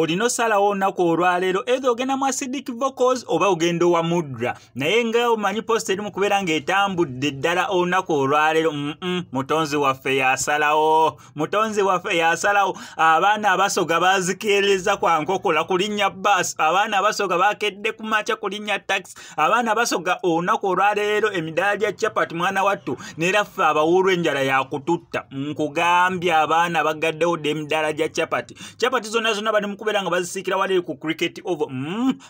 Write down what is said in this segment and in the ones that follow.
Olina osalawo olunaku olwaleero, either ogenda mu Acidic Vocals oba ogenda owa Mudra. Naye nga omanyi post eri mu kubeera ng'etambudde ddala olunaku olwaleero. Mutonzi waffe yasalawo, mutonzi waffe yasalawo. Abaana Abasoga bazikeereza kwa nkokola kulinnya bus, abaana Abasoga bakedde ku makya kulinnya taxi, abaana Abasoga olunaku olwaleero emidaala gya chapati. Mwana wattu, neera ffe abawuulu enjala yakututta. Nkugambye, abaana bagaddewo dda emidaala gya chapati. Chapati zonna zonna bali mu kubeera nga bazisiikira wali ku Cricket Oval.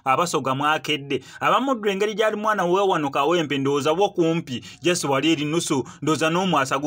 Abasoga mwakedde. Abamuddu, engeri gyali mwana we wano Kawempe, ndowooza wo kumpi just wali eri nusu, ndowooza n'omwasa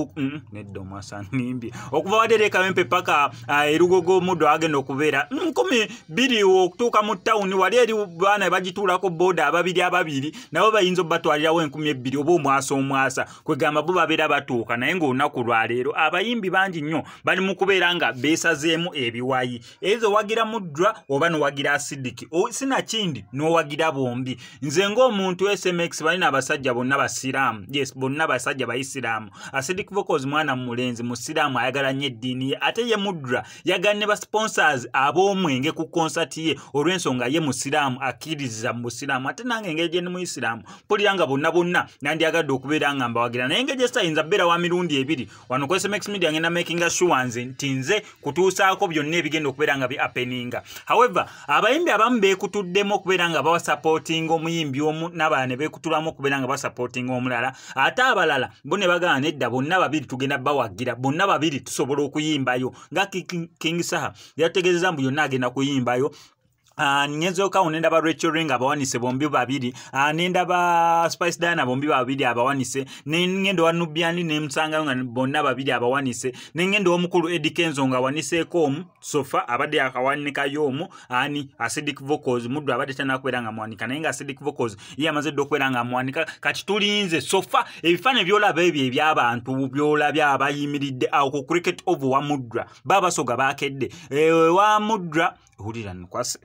nedda, omwasa nimbi. Okuva wali eri Kawempe paka erugogo, omuddu agenda okubeera 2000 okutuuka mu tawuni. Wali eri baana bagituulako boda ababiri ababiri, nabo bayinza obbatwalirawo 2000 oba omwasa omwasa, kwegamba bo babeera batuuka. Naye ng'olunaku lwaleero abayimbi bangi nnyo bali mu kubeera nga beesazeemu ebiwayi. Ezo wagira Mudra oba nowagira Acidic, sinakindi n'owagira bombi. Nze ng'omuntu SMX, balina abasajja bonna basiraamu. Yes, bonna basajja bayisiraamu. Acidic Vocals mwana mulenzi musiraamu, ayagala nnyo eddiini ye. Ate ye Mudra yaganne ba sponsors ab'omwenge ku konsati ye olw'ensonga ye musiraamu, akkiririza mu busiraamu. Ate nange engeri gye ndi muyisiraamu, mpulira nga bonna bonna nandyagadde okubeera nga mbawagira. Naye engeri gyesitayinza bbeera wa mirundi ebiri wano ku SMX Media, ngenda makinga sure nze nti nze kutuusaako byonna ebigenda okubeera nga bi happeninga. However, abayimbi abamu beekutuddemu okubeera nga basupportinga omuyimbi omu, n'abalala ne beekutulamu okubeera nga basupportinga omulala, ate abalala bo ne bagamba, "Nedda, bonna babiri tugenda bawagira, bonna babiri tusobola okuyimbayo," nga King Saha yategeezezza mbu yonna agenda kuyimbayo. Ngenzeokawo nendaba Rachel Ring abawanise bombi babiri, nendaba Spice Diana bombi babiri abawanise, nengenda owa Nubian nemusangayo nga bonna babiri abawanise, nengenda owomukulu Eddie Kenzo nga awaniseeko omu. So far abadde akawanikayo omu, ani? Acidic Vocals. Muddu abadde tanakubeera nga muwanika, naye nga Acidic Vocals ye amaze dde okubeera nga amuwanika. Kati tulinze. So far ebifaananyi byolaba ebyo ebyabantu byolabye abayimiridde awo ku Cricket Oval wa Mudra, babasoga bakedde wa Mudra. Wulira nkwase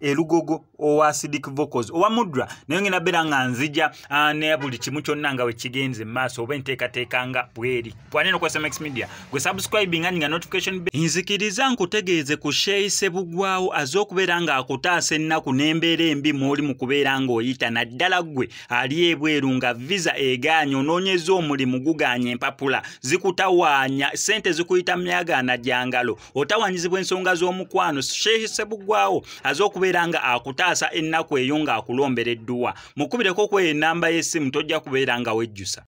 elugogo owa Acidic Vocals, owa Mudra naye ngenda beera nga nzija ne buli kimu kyonna nga wekigenze mu maaso oba enteekateeka nga bweri. Bwaneno ku SMX Media, gwe subscribing nga notification bell. Nzikiriza nkutegeeze ku Sheikh Sebugwawo aze okubeera ng'akutaasa ennaku n'embeera embi mw'oli mu kubeera ng'oyita, naddala ggwe ali ebweru nga visa egaanye, onoonyeza omulimu gugaanye, empapula zikutawaanya, ssente zikuyita myagaana gyangalo, otawaanyizibwa ensonga z'omukwano. Sheikh Sebugwawo aze okubeera nga akutaasa ennaku eyo ng'akulombera edduwa. Mukubireko ku enamba y'essimu, tojja kubeera nga wejjusa.